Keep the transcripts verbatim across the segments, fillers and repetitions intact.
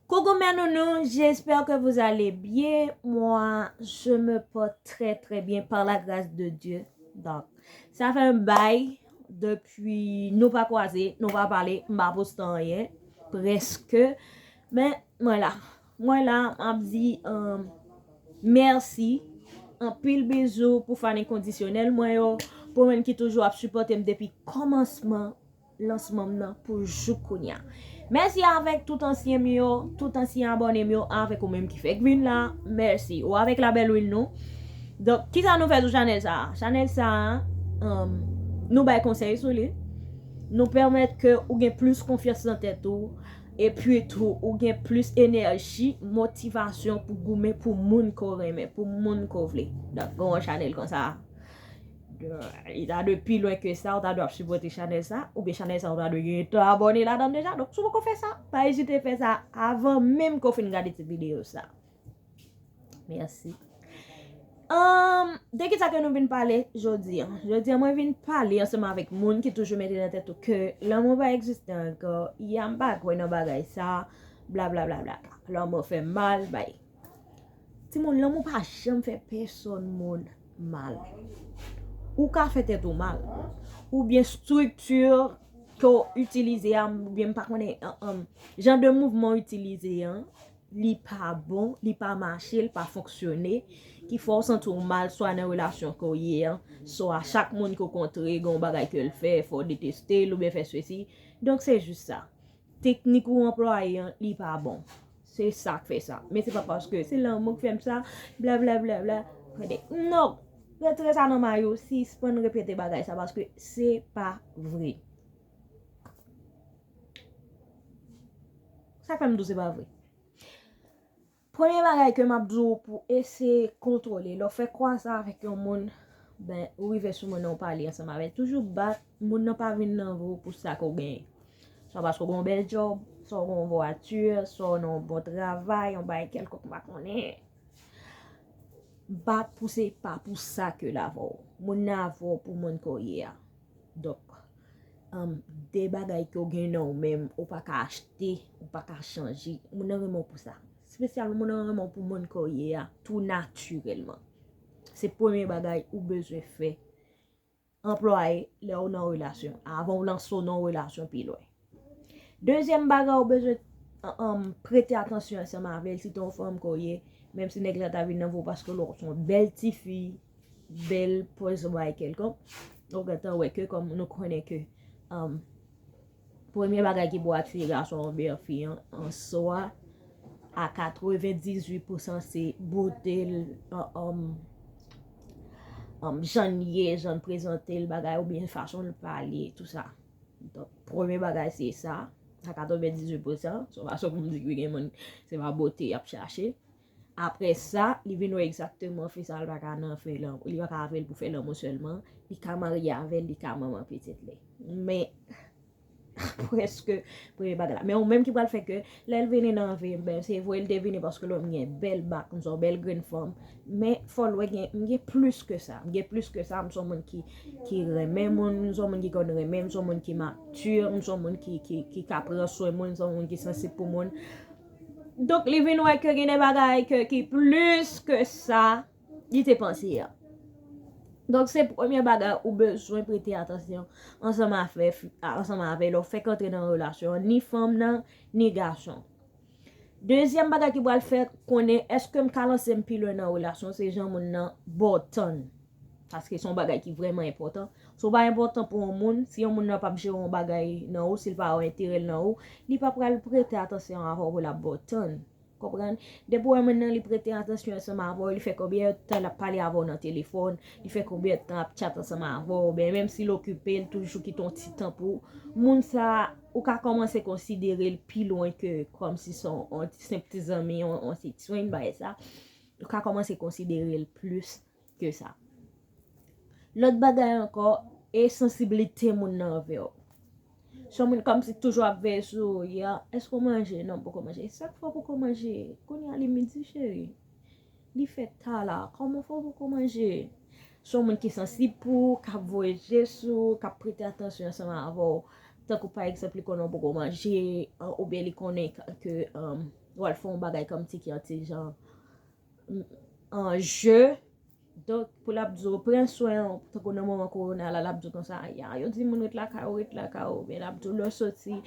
Coucou mes nounous, j'espère que vous allez bien. Moi, je me porte très très bien par la grâce de Dieu. Donc, ça fait un bail depuis nou pa kwaze, nou pa pale, m pa poste anyen, preske. Men, mwen la. Mwen la, m ap di, um, mèsi. Anpil bizou pou fan enkondisyonèl mwen yo, pou moun ki toujou ap sipòte m depi kòmansman lansman m nan pou jouk kounye a. Mèsi avèk tout ansyen m yo, tout ansyen abòne m yo, avèk ou menm ki fèk vin la, mèsi. Ou avèk la bèl win nou. Donk, kisa nou fè sou chanèl sa a? Chanèl sa a, um, nou bay konsèy sou li. Nou pèmèt ke ou gen plis konfyans nan tèt ou. Epi tou, ou gen plis enèji, motivasyon pou goumen pou moun ke w renmen, pou moun ke w vle. Donk, gen yon chanèl konsa. Li ta dwe pi lwen ke sa, ou ta dwe ap sipòte chanèl sa, oubyen chanèl sa, ou ta dwe gen tan abòne ladan l deja. Donk, si w poko fè sa, pa ezite fè sa avan menm ke w fin gade ti videyo sa. Mèsi. Um, de kisa ke nou vin pale jodi a? Jodi a, mwen vin pale ansanm avèk moun ki toujou mete nan tèt ou ke lanmou pa egziste ankò, ya m pa kwè nan bagay sa, bla bla bla bla. Lanmou fè mal, bay. Timoun, lanmou pa janm fè pèsòn moun mal. Ou ka fè tèt ou mal. Oubyen estrikti ke w itilize a, oubyen m pa konnen, um, um, jan de mouvman w itilize an, li pa bon, li pa mache, li pa fonksyone, ki fè w santi w mal, swa nan relasyon ke w ye an, swa chak moun ke w kontre, gen yon bagay ke l fè, fè w deteste l oubyen fè sesi. Donk, se jis sa. Teknik ou anplwaye an, li pa bon. Se sa k fè sa. Men se pa paske se lanmou k fè m sa, bla bla bla bla. Tande, non! Retire sa nan may ou, sispann repete bagay sa, paske se pa vre. Sa k fè m di w se pa vre? Premye bagay ke m ap di w pou eseye kontwole, lè w fè kwa sa avèk yon moun, ben, ou rive sou moun nan, ou pale ansanm avè l. Toujou bat, moun nan pa vin nan vi w pou sa ke w genyen. Swa paske w gen yon bèl djòb, swa w gen yon vwati, swa w nan yon bon travay, yon bagay kèlkonk, m pa konnen. Bat pou se pa pou sa ke l avè w. Moun nan avè w pou moun ke w ye a. Donk, um, de bagay ke w gen nan w menm, ou pa ka achte, ou pa ka chanje. Moun nan renmen w pou sa. Espesyalman, moun nan renmen w pou moun ke w ye a, tou natirèlman. Se premye bagay ou bezwen fè. Anplwaye lè w nan relasyon, avan w lanse w nan relasyon pi lwen. Dezyèm bagay ou bezwen, um, prete atansyon ansanm avè l, si te yon fanm ke w ye, menm si nèg la ta vin nan vi w paske l wè w se yon bèl tifi, bèl pòz ou bay kèlkonk, ou gentan wè ke kòm nou konnen ke, um, premye bagay ki pou atire gason oubyen fi an, an swa, a katrevendizuit pousan se bote l, um, um, um, jan l ye, jan l prezante l, bagay oubyen fason l pale, tou sa. Donk, premye bagay se sa, a katrevendizuit pousan, se pa sòt pou m di ke gen moun, se pa bote y ap chache. Apre sa, li vin wè egzakteman fi sa l pa ka nan fè lanmou, li pa ka avè l pou fè lanmou sèlman, li ka marye avè l, li ka manman pitit li. Men, prèske premye bagay la. Men ou menm ki pral fè ke lè l vini nan vi m, ben, se vre l te vini paske l wè m gen bèl bak, m se yon bèl grenn fanm. Men fò l wè gen, m gen plis ke sa. M gen plis ke sa, m se yon moun ki, ki renmen moun, m se yon moun ki konn renmen, m se yon moun ki mati, m se yon moun ki, ki, ki ka pran swen moun, m se yon moun ki sansib pou moun. Donk, li vin wè ke gen de bagay ke, ki plis ke sa li te panse a. Donk, se premye bagay ou bezwen prete atansyon ansanm avè, ansanm avè lè w fèk antre nan relasyon an, ni fanm nan, ni gason. Dezyèm bagay ki pral fè konnen èske m ka lanse m pi lwen nan relasyon, se jan moun nan ba w tann. Paske se yon bagay ki vrèman enpòtan. Si w pa enpòtan pou yon moun, si yon moun nan p ap jere yon bagay nan ou, si l pa wè enterè l nan ou, li pa pral prete atansyon avè w pou l ap ba w tann. Konprann? Depi w wè moun nan li prete atansyon ansanm avè w, li fè konbyen tan l ap pale avè w nan telefòn, li fè konbyen tan ap chat ansanm avè w, oubyen menm si l okipe, l toujou kite yon ti tan pou ou. Moun sa a, ou ka kòmanse konsidere l pi lwen ke kòmsi se yon, yon ti senp ti zanmi, yon, yon ti swen, bagay sa. Ou ka kòmanse konsidere l plis ke sa. Lòt bagay ankò, e sansiblite moun nan anvè w. Se yon moun kòmsi toujou ap veye sou ou, ya, èske w manje? Non, m poko manje. Sa k fè w poko manje? Kounye a li midi, cheri. Li fè ta la. Kòman fè w poko manje? Se yon moun ki sansib pou ou, k ap voye je sou ou, k ap prete atansyon ansanm avè w. Tankou pa egzanp, li konnen w poko manje, an, oubyen li konnen ke, ke, an, w al fè yon bagay kòmsi ki yon ti jan an je. Donk, pou l ap di w, pran swen w, tankou nan moman kowona la, l ap di w konsa, ya, yo di moun ret lakay ou, ret lakay ou, men l ap di w lè w soti,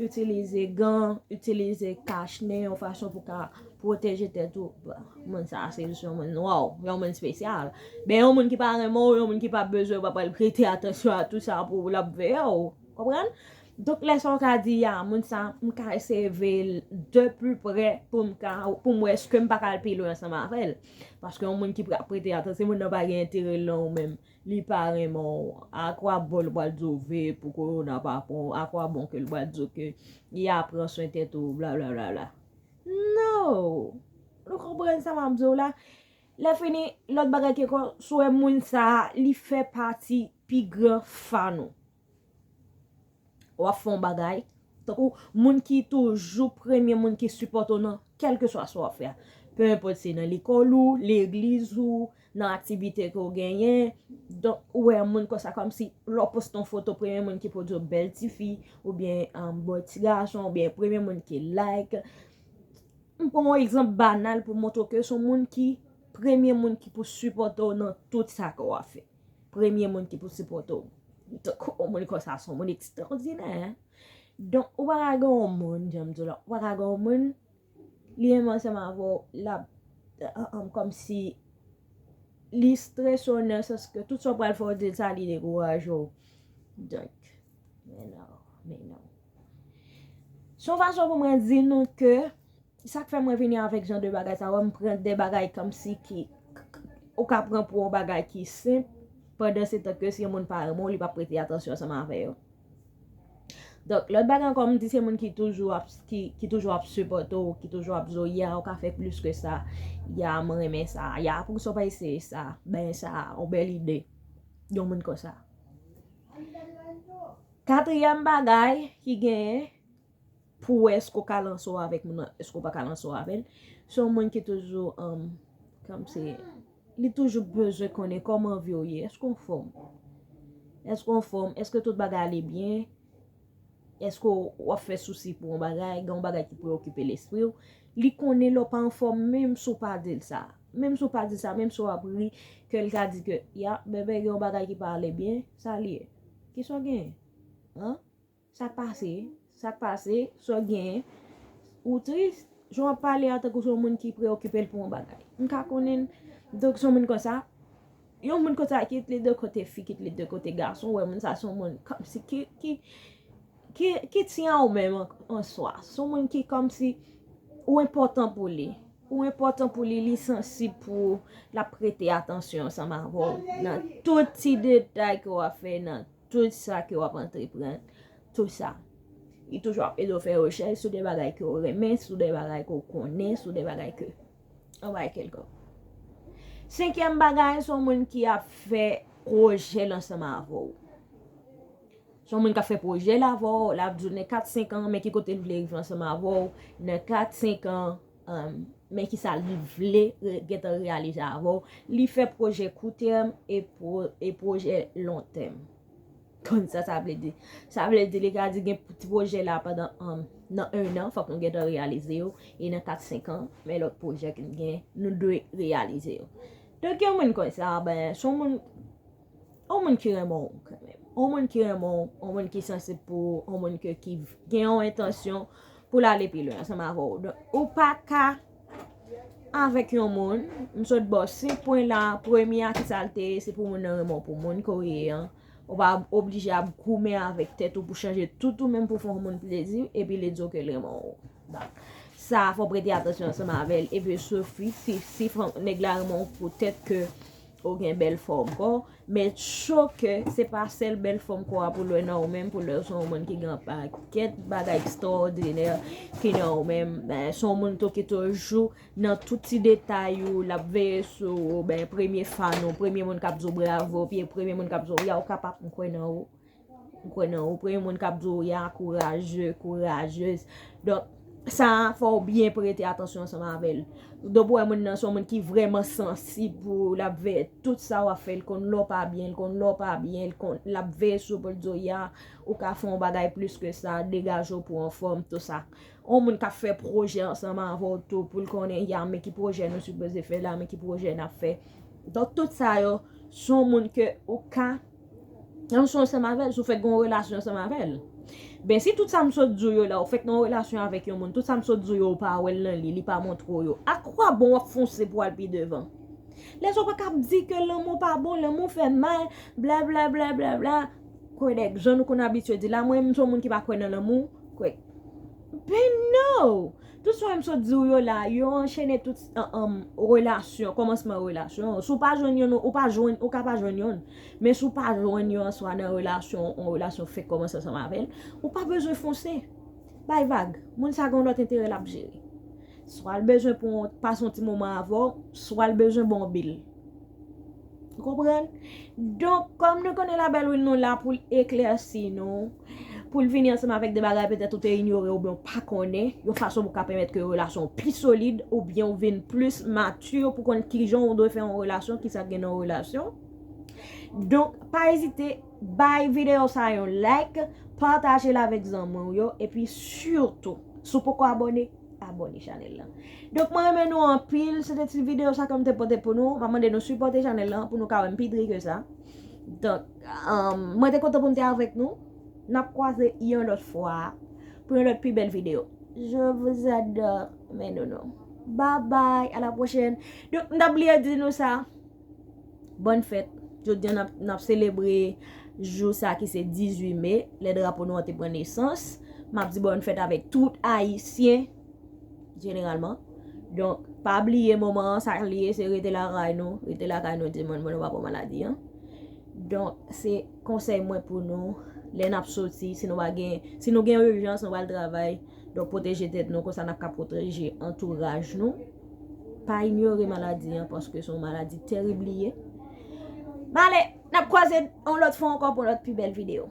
itilize gan, itilize kach nen, yon fason pou ka pwoteje tèt ou. Bon, moun sa a se jis yon moun nwa, yon moun espesyal. Men yon moun ki pa renmen w, yon moun ki pa bezwen w, pa pral prete atansyon a tout sa pou l ap veye w. Konprann? Donk, lè sa w ka di, ya, moun sa, m ka eseye veye l de pli pre pou m ka, pou m wè èske m pa ka al pi lwen ansanm avè l. Paske yon moun ki pra-, prete atansyon, moun nan pa gen enterè nan ou menm. Li pa renmen w. A kwa bon l pral di w veye pou kowona pa pran w? A kwa bon ke l pral di w ke y a pran swen tèt ou, bla, bla, bla, bla. No! Nou konprann sa m ap di w la? Lè fini, lòt bagay ki ankò, si w wè moun sa a, li fè pati pi gran fan ou. W ap fè yon bagay. Tankou moun ki toujou premye moun ki sipòte w nan kèlkeswa sa w ap fè a. Pe enpòt se nan lekòl ou, legliz ou, nan aktivite ke w genyen. Donk, ou wè moun konsa kòmsi lè w poste yon foto, premye moun ki pote yon bèl tifi, oubyen, um, bèl ti gason, oubyen premye moun ki like. M pran yon egzanp banal pou montre w ke se yon moun ki premye moun ki pou sipòte w nan tout sa ke w ap fè. Premye moun ki pou sipòte w. Donk, yon moun konsa se yon moun ekstraòdinè. Donk, ou pa ka gen yon moun, jan m di w la, ou pa ka gen yon moun, li renmen ansanm avè w, l ap, an, an, kòmsi li strese w nan sans ke tout sa w pral fè w di l sa, li dekouraje w. Donk, men non, men non. Se yon fason pou mwen di nou ke sa k fè mwen vini avèk jan de bagay sa yo, m pran de bagay kòmsi ki, ou ka pran pou yon bagay ki senp, pandan se tan ke si yon moun pa renmen w, li p ap prete atansyon ansanm avè yo. Donk, lòt bagay ankò, m di se moun ki toujou ap, ki, ki toujou ap sipòte w, ki toujou ap di w, ya, ou ka fè plis ke sa, ya, mwen renmen sa, ya, poukisa w pa eseye sa, ben sa, yon bèl ide, yon moun konsa. Katriyèm bagay ki genyen, pou wè èske w ka lanse w avèk moun nan, èske w pa ka lanse w avè l. Se yon moun ki toujou, um, kòmsi, li toujou bezwen konnen kòman vi w ye, èske w anfòm? Èske w anfòm? Èske tout bagay ale byen? Èske w ap fè sousi pou yon bagay? Gen yon bagay ki preokipe lespri w? Li konnen lè w pa anfòm, menm si w pa di l sa. Menm si w pa di sa, menm si w ap ri, kè l ka di ke, ya, bebe, gen yon bagay ki pa ale byen, sa l ye? Kisa w genyen? An? Sa k pase? Sa k pase? Sa w genyen? Ou tris? Jan w ap pale a tankou se yon moun ki preokipe l pou yon bagay. M ka konnen l. Donk, se yon moun konsa. Yon moun konsa, kit li de kote fi, kit li de kote gason, ou wè moun sa se yon moun kòmsi ki, ki, ki, ki tyen ou menm an, an swa. Se yon moun ki kòmsi ou enpòtan pou li. Ou enpòtan pou li, li sansib pou l ap prete atansyon ansanm avè w nan tout ti detay ke w ap fè, nan tout sa ke w ap antreprann, tout sa. Li toujou ap ede w fè rechèch sou de bagay ke w renmen, sou de bagay ke w konnen, sou de bagay ke, yon bagay kèlkonk. Senkyèm bagay, se yon moun ki ap fè pwojè l ansanm avè w. Se yon moun k ap fè pwojè l avè w, l ap di w nan kat, senk an, men ki kote l vle rive ansanm avè w, nan kat, senk an, um, men ki sa li vle re-, gentan reyalize avè w. Li fè pwojè koutèm e pwo-, e pwojè lontèm. Konn sa sa vle di. Sa vle di li ka di gen ti pwojè la pandan, um, nan en an, fòk nou gentan reyalize yo. E nan kat, senk an, men lòt pwojè ke n gen, nou dwe reyalize yo. Donk, yon moun konsa, ben, se yon moun, yon moun ki renmen w kanmenm. Yon moun ki renmen w, yon moun ki sansib pou ou, yon moun ke, ki gen yon entansyon pou l ale pi lwen ansanm avè w. Donk, ou pa ka avèk yon moun, m sot ba w senk pwen la, premye a ki sa l te ye, se pou moun nan renmen w pou moun ke w ye an. Ou pa oblije ap goumen avèk tèt ou pou chanje tout ou menm pou fè yon moun plezi, epi li di w ke l renmen w. Donk, sa a fò w prete atansyon ansanm avè l, epi sofi, si, si fanm, nèg la renmen w poutèt ke ou gen bèl fòm kò, men cho ke se pa sèl bèl fòm kò a pou l wè nan ou menm, pou l wè se yon moun ki gen yon pakèt bagay ekstraòdinè ki nan ou menm, ben, se yon moun tou ki toujou nan tout ti detay ou, l ap veye sou ou, ben, premye fan ou, premye moun k ap di w bravo, pi premye moun k ap di w, ya, ou kapab, m kwè nan ou. M kwè nan ou. Premye moun k ap di w, ya, kouraje, kourajez. Donk, sa a, fò w byen prete atansyon ansanm avè l. Donk, ou wè moun nan se yon moun ki vrèman sansib pou l ap veye tout sa w ap fè. L konn lè w pa byen, l konn lè w pa byen, l konn, l ap veye sou pou l di w, ya, ou ka fè yon bagay plis ke sa, degaje w pou w anfòm, tou sa. Yon moun k ap fè pwojè ansanm avè w tou, pou l konnen, ya, men ki pwojè nou sipoze fè la, men ki pwojè n ap fè. Donk, tout sa yo, se yon moun ke ou ka ansanm avè l, si w fèk gen yon relasyon ansanm avè l. Ben, si tout sa m sot di w yo la, ou fèk nan yon relasyon avèk yon moun, tout sa m sot di w yo, ou pa wè l nan li, li pa montre w yo. Akwabon w ap fonse pou w al pi devan? Lèzòt pa ka ap di ke lanmou pa bon, lanmou fè mal, bla bla bla bla bla. Kwè nèg, jan nou konn abitye di la, mwen, m se yon moun ki pa kwè nan lanmou, kwè. Ben no! Tout sa m sot di w yo la, yo anchene tout, um, um, relasyon, kòmansman relasyon. Si w pa jwenn yonn, ou pa jwenn, ou ka pa jwenn yonn. Men si w pa jwenn yonn, swa nan relasyon, yon relasyon fèk kòmanse ansanm avè l, ou pa bezwen fonse. Bay vag. Moun sa gen yon lòt enterè l ap jere. Swa l bezwen pou pase yon ti moman avè w, swa l bezwen ba w bil. Ou konprann? Donk, kòm nou konnen Labèl Win nou la pou l eklèsi nou, pou l vini ansanm avèk de bagay petèt ou te inyore oubyen ou pa konnen, yon fason pou ka pèmèt ke relasyon w pi solid oubyen ou vin plis mati pou konn kijan ou dwe fè yon relasyon, kisa k gen nan yon relasyon. Donk, pa ezite, bay videyo sa yon like, pataje l avèk zanmi w yo, epi sitou, si w poko abòne, abòne chanèl lan. Donk, mwen renmen nou anpil. Se te ti videyo sa ke m te pote pou nou. M ap mande nou sipòte chanèl lan pou nou ka wè m pi dri ke sa. Donk, um, mwen te kontan pou m te avèk nou. N ap kwaze yon lòt fwa pou yon lòt pi bèl videyo. Je vous adore, mes nounous. Bye bye, à la prochaine. Donk, m t ap bliye di nou sa. Bòn fèt. Jodi a, n ap, n ap selebre jou sa ki se dizuit me, lè drapo nou an te pran nesans. M ap di bòn fèt avèk tout Ayisyen, jeneralman. Donk, pa bliye moman an, sa l ye, se rete lakay nou, rete lakay nou, timoun, pou nou pa pran maladi an. Donk, se konsèy mwen pou nou, lè n ap soti, si nou pa gen, si nou gen ijans, nou pral travay, donk, pwoteje tèt nou, konsa n ap ka pwoteje antouraj nou. Pa inyore maladi an, paske se yon maladi terib li ye. M ale, n ap kwaze yon lòt fwa ankò pou yon lòt pi bèl videyo.